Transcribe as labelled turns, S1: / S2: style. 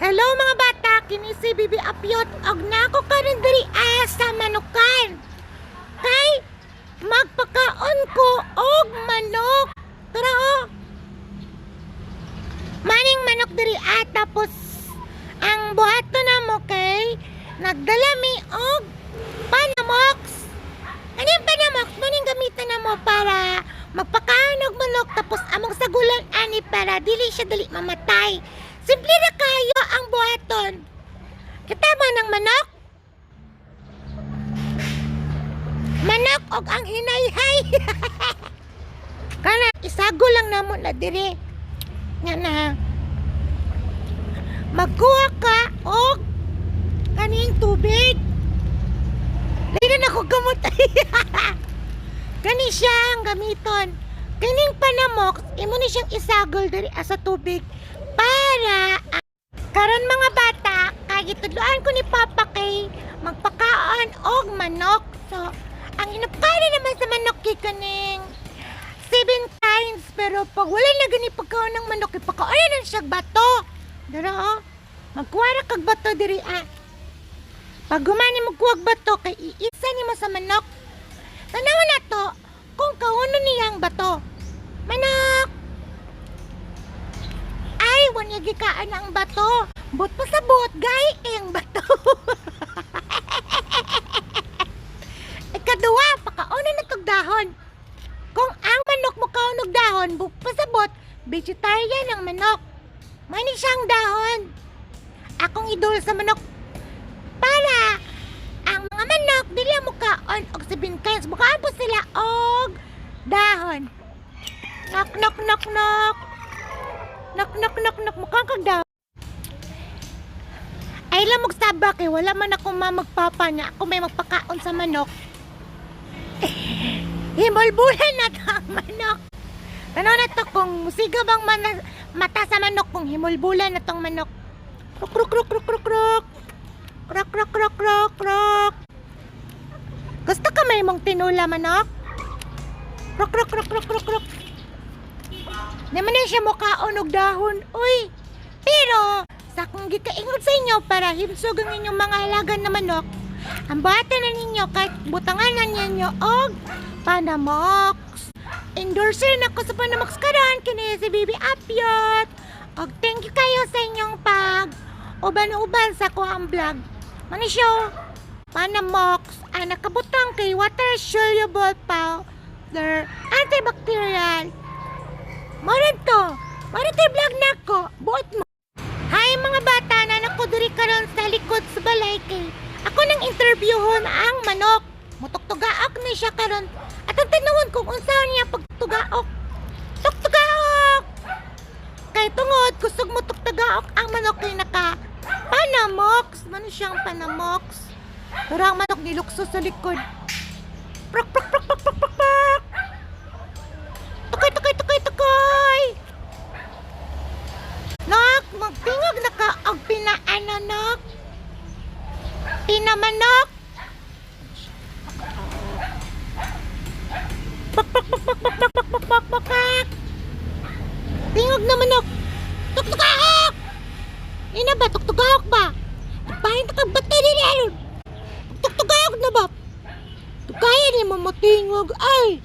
S1: Hello, mga bata, kini si Bibi Apyot og nako karon diri sa manukan. Kay magpakaon ko og manok. Tara oh. Maning manok diri tapos ang buhaton namo kay nagdala mi og Panamox. Ano yung Panamox? Maning gamitan namo para magpakaon og manok, tapos among sagulan ani para dili siya dali mamatay. Simple ra kayo ang buhaton. Kita ba ng manok? Manok og ang hinayhay. Kana isago lang namo na diri. Nga na magkuha ka og kaning tubig. Lain na ako gamot. Kani siya ang gamiton. Kining Panamox, imo ni siyang isagol diri sa tubig para karon, mga bata, kay gitudloan ko ni Papa kay magpakaon og manok. So, ang inapkaon naman sa manok kay kaning seven kinds, pero pag wala na gani pagkaon ng manok, ipakaon na siya bato. Dara oh. Magkuha ra kag bato diri ah. Pag humani mo kuwag bato kay iisa nimo sa manok. Tanawa na to kung kauno niya ang bato. Manok! Ay, wanya gikaan ang bato. But pa sa bot, gay ang bato. Ikaduha, pakauna na tog dahon. Kung ang manok mo kaon og dahon, buk pa sa bot, vegetarian ang manok. Mani siyang dahon. Akong idol sa manok. Para ang mga manok dili mo kaon og seven kinds, mukaon po sila og dahon. Knock, knock, knock, knock. Knock, knock, knock, knock. Mukhang kag dahon. Ay lang magsaba kay wala man ako mamagpapa niya. Ako may magpakaon sa manok. Himulbulan na to ang manok. Tanaw na to kung musiga bang mata sa manok kung himulbulan na tong manok. Kruk, kruk, kruk, kruk, kruk, kruk. Krok, krok, krok, krok, krok. Gusto ka may mong tinula, manok? Krok, krok, krok, krok, krok, krok. Di man na siya mukaon og dahon. Uy! Pero, sa akong gikaingon sa inyo para himsog ang inyong mga halaga na manok, ang buhatan na ninyo kahit butangan na ninyo og Panamox. Endorser na ko sa Panamox karon kini si Bibi Apyot. Og thank you kayo sa inyong pag uban-uban sa ko ang vlog. Mani siya, Panamox, ang nakabutang kay water soluble powder antibacterial. Mao to. Mao to vlog nako. Buot mo. Hi, mga bata, na ko diri karon sa likod sa balay kay ako nang interviewhon ang manok. Mutugtugaok ni siya karon. At ang tanawon kung unsa niya pagtugaok. Tuktugaok! Kay tungod kusog mo tuktugaok ang manok kay naka Panamox. Mano siyang Panamox? Pero ang manok nilukso sa likod. Prok, prok, prok, prok, prok, prok, prok. Tukoy, tukoy, tukoy, tukoy! Nok, magtingog na ka og pinaano, nok. Pinamanok. Pak, pak, pak, pak, pak, pak, pak, pak, pak, pak, pak. Tingog na manok. Tuktukahok! Ina ba, tuktukahok ba? Bahin ta kag bato dili aron. Tuktukahok na ba? Kaya ni mo motingog ay.